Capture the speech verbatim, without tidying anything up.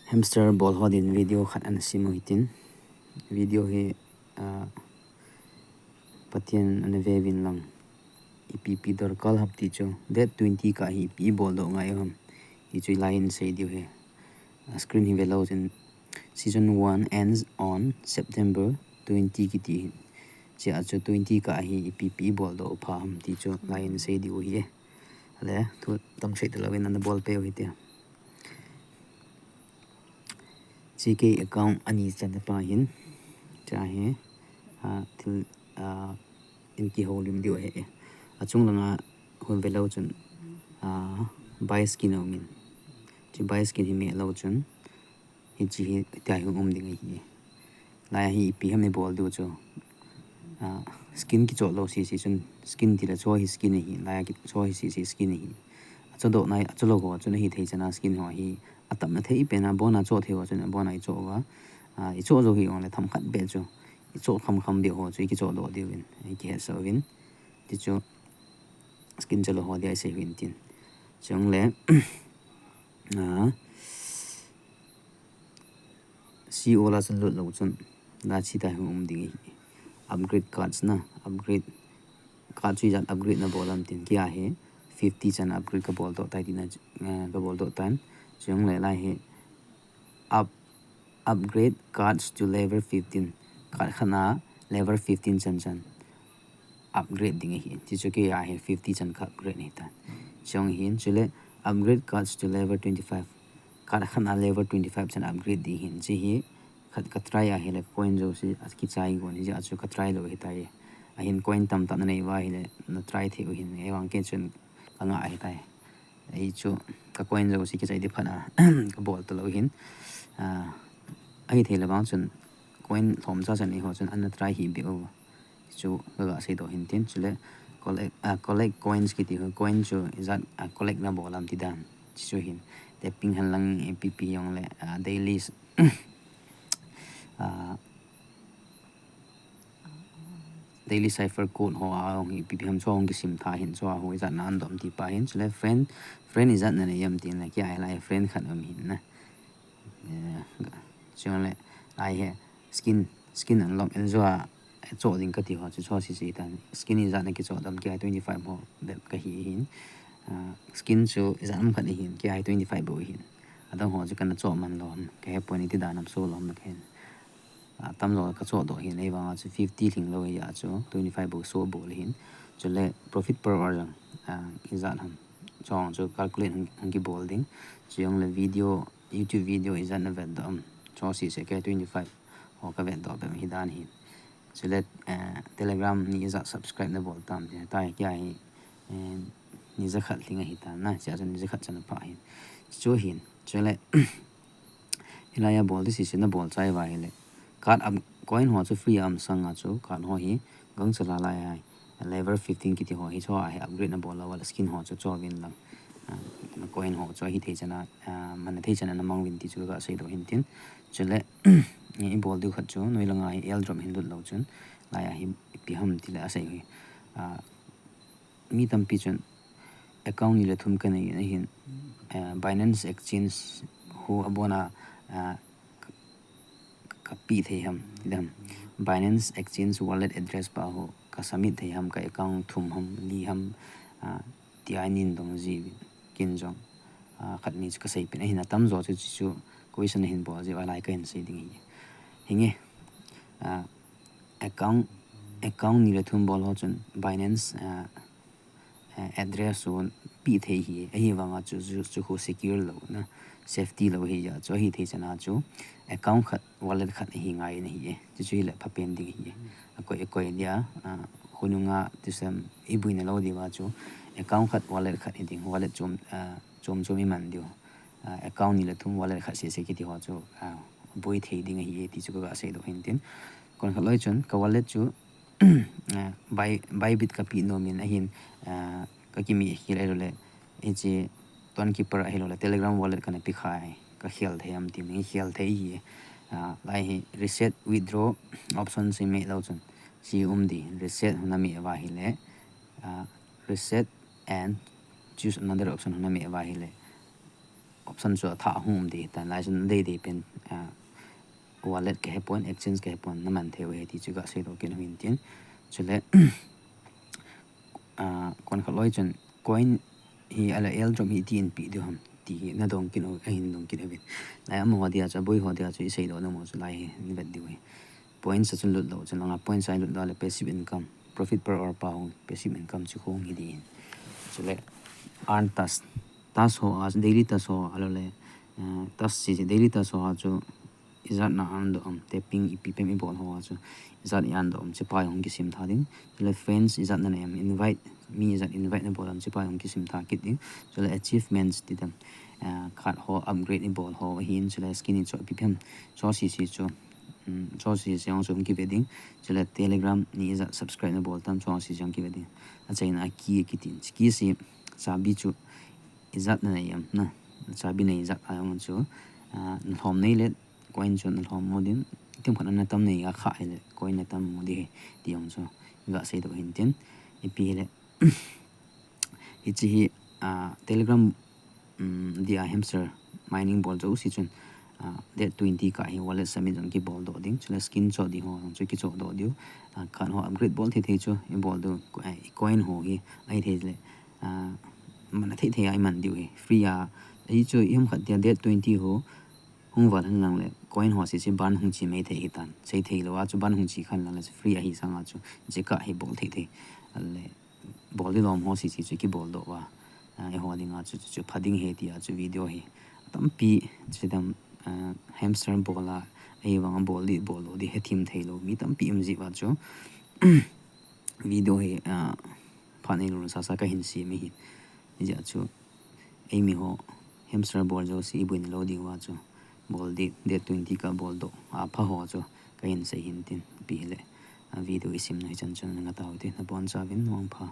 Hamster bol ho din video khat ana sim u hitin. Video hi, ah, Pathen ana ve uvin lang. Ipi ipi dorkar ham ti chu. Date twenty kah hi ipi ibol doh ngai u ham ti chu hilai hin sei diu ahi. Ah, screen hi ve leu chun, "Season one ends on September twenty," kiti hin. Chea chu twenty kah hi ipi ipi ibol doh pha ham ti chu hilai hin sei diu ahi. Ale, thu tam sei talou in ana bol peh u hite. Chea kei account ani channa pa hin, chea hi, ah, thil, ah, in kihoulim diu ahi. Achung langa hung ve leu chun, ah, buy skin aumin. Chea buy skin hi meh leu chun, hiche hi, hitia hi um ding ahi. Lai hi ipi ham ibol diu chu. Ah, skin kichoh lou sese chun, skin tile chu hi skin ahi, lai a ki-, chu hi sese skin ahi. Achoh doh nai, achoh lou ho chun ahithei chana skin ho hi, atamna thei pena, abona choh thei ho chun abona ichoh uva. Ah, ichoh jou hijongle themkhat beh chu, ichoh kham kham beh ho chu ikichoh doh diuvin, ikihetsah uvin. Ti chu skin choh lou ho dia isei uvin tin. Chule, ah, C O la chun lut leu chun, la chea hi um ding ahi. Upgrade cards na, upgrade card chu ijat upgrade nabol ham tin, kei a hi fifty chan upgrade kabol doh tai tina, eh, kabol doh tan. Chule lai hi up, upgrade cards to level fifteen. Card khat na level fifteen chan chan upgrade ding ahi. Ti chu kei a hi fifty chan ka upgrade ahitan. Chong hin, chule upgrade cards to level twenty-five. Card khat na level twenty-five chan upgrade ding ahin. Chea hi khat ka try ahile coin jouse akichai gon hijeh a chu ka try lou ahitai. Ahin coin tamtah nanei uva ahile na try thei u ahin. Ahivang kei chun ka ngah ahitai. Ei chu ka coin jouse kichai ding phat a kabol talou ahin. Ah, ahithei le vang chun coin lhomcha chan nei ho chun ana try hih beh u. Chu kaga seidoh ahin tin, chule collect, ah, collect coins kiti ho, coin chu ijat, ah, collect nabol ham ti dan. Chu hin, tapping hen lang ipi ipi jongle, ah, daily, ah, daily cipher code ho a hung ipi ipi ham chu hung kisim tha hin chu a ho ijat na ana dom ti pa hin, chule friend, friend ijat nanei ham tin le kei a hilai friend khat um ahin na. Eh, chule lai hi skin, skin unlock in jua, eh, choh ding kati ho chu choh sese tan. Skin ijat na kichoh dam kei a twenty-five ho bep kahi ahin. Ah, skin chu ijat um khat ahin, kei a twenty-five bou ahin. Adang ho chu kana choh man lou ham, kahe pon iti dan ham so lou ham na kahin. Ah, atamjo kachoh doh ahin, ahivang a chu fifty lhing lou ahi a chu twenty-five bou so bou le ahin. Chule profit per hour jong, ah, ijat ham. Chong chu calculate hung, hung kibol ding. Chujongle video, YouTube video ijat na vetdoh ham. Choh sese kei twenty-five ho ka vetdoh bep hi dan ahin. Chule, eh, Telegram ni ijat subscribe nabol tam ti. Tua hi kei a hi, eh, ni jakhat lhing ahitan na, chea chu ni jakhat chan apha ahin. Chu ahin. Chule, hilai a bol ding sese nabol chai uva ahile. Card up, coin ho chu free a um sanga chu card ho hi gangchal a lai a level fifteen kiti ho hi chu a hi upgrade nabol uva le skin ho chu choh uvin lang. Ah, coin ho chu ahithei chana, ah, man thei chana namang uvin ti chu kaga seidoh ahin tin. Chule, ibol diu khat chu, noi langa hi airdrop hin lut leu chun, lai a hi ipi ham tile asei u hi. Ah, mi tampi chun account ni le thum kanei in ahin, eh, Binance Exchange ho abona, ah, ka, ka, kapeh thei ham, ti ham. Binance Exchange wallet address pa ho ka submit thei ham, ka account thum ham, li ham, ah, tia ahin dong ji uvin. Ken jong, ah, khat ni chu kasei pen ahin, atamjo chu, chu, chu question ahin bol ji uva lai kahin sei ding ahi. Hinge, ah, account, account ni le thum bol ho chun Binance, ah, eh, address chu peh thei ahi, ahivanga chu, chu, chu khu secure lou na, safety lou ahi a, chu ahithei chana chu account khat, wallet khat ahi ngai in ahi e. Chu chu hile phapen ding ahi e. Akoi, akoi dia, ah, khonunga thusei iboina lou diuva chu account khat, wallet khat hiding, wallet chom, ah, chom chom iman diu. Ah, account ni le thum, wallet khat sese kiti ho chu, ah, boi thei ding ahi e ti chu kaga seidoh ahin tin. Kon khat loi chun ka wallet chu, ah, Bybit kapeh nom in ahin, ah, kakimi khel ahilou le, hiche Tonkeeper ahilou le Telegram wallet kana pe khai, kakhel thei ham tin, khel thei ahi e. Ah, lai hi reset withdraw option chu imeh leu chun, chu um ding, reset hung nameh uva ahile, ah, reset and choose another option hung nameh uva ahile, option chu athah hung um ding ahitan, lai chun adei dei pen, ah, wallet kahepon, exchange kahepon, naman thei u ahi ti chu gasei doh kit u hintin. Chule, ah, konkhat loi chun coin hi ala airdrop hi iti inpeh diu ham ti hi nadong kit u, ahin dong kit uvin. Lai amaho dia chu, aboi ho dia chu isei doh nom u chu lai hi navet diu ahi. Points a chun lut lou chun langa, points a ilut lou le passive income, profit per hour pa hung, passive income chu hung hi ding ahin. Chule earn task, task ho a, daily task ho a, ahilou le, ah, task sese, daily task ho a chu ijat na earn doh am, tapping ipi pem ibol ho a chu ijat i earn doh am, chepa hung kisim tha ding. Chule friends ijat nanei am, invite, mi ijat invite nabol am, chepa hung kisim tha kit ding. Chule achievements ti dam, ah, khat ho upgrade ibol ho ahin, chule skin ichoh ipi pem, chu sese chu, um, chu sese jong chu hung kive ding. Chule Telegram ni ijat subscribe nabol tam, chu sese jong kive ding. Achaina a key kitin, key se, chabi chu ijat nanei am na, chabi nei ijat a jong chu, ah, nalhom nei le coin chu nalhom mo ding, themkhat a natam nei a khah hile coin natam mo ding ahi ti jong chu gasei doh hintin. Ipi hile, hiche hi, ah, Telegram, um, dia hamster mining bol jouse chun, ah, date twenty kah hi wallet submit jong kibol doh ding, chule skin choh ding ho jong chu kichoh doh diu, ah, khat ho upgrade bol thei thei chu ibol diu, ah, i coin ho hi ahithei le, ah, man a thei thei a iman diu ahi, free a, hichu iham khat dia date twenty ho hung val hen lang le coin ho sese ban hung che mai thei ahitan, sei thei lou a chu ban hung che khan lang le free ahi sanga chu, hiche kah hi bol thei thei, ale bol ding lom ho sese chu kibol doh uva, ah, eiho dinga chu, chu, chu pha ding ahi tia chu video hi tampi, chidam, ah, hamster bol a, ahivanga bol ding bol lou ding hethem thei lou mi tampi um jeh uva chu video hi, ah, phat neilou sasa kahin sem ahi. Hijeh a chu eimi ho hamster bol jouse iboina lou diuva chu bol ding, date twenty kah bol doh apha ho chu kahin sei hintin, ipi hile, ah, video isim na hichan chun nanga tao te, nabonchauvin mangpha.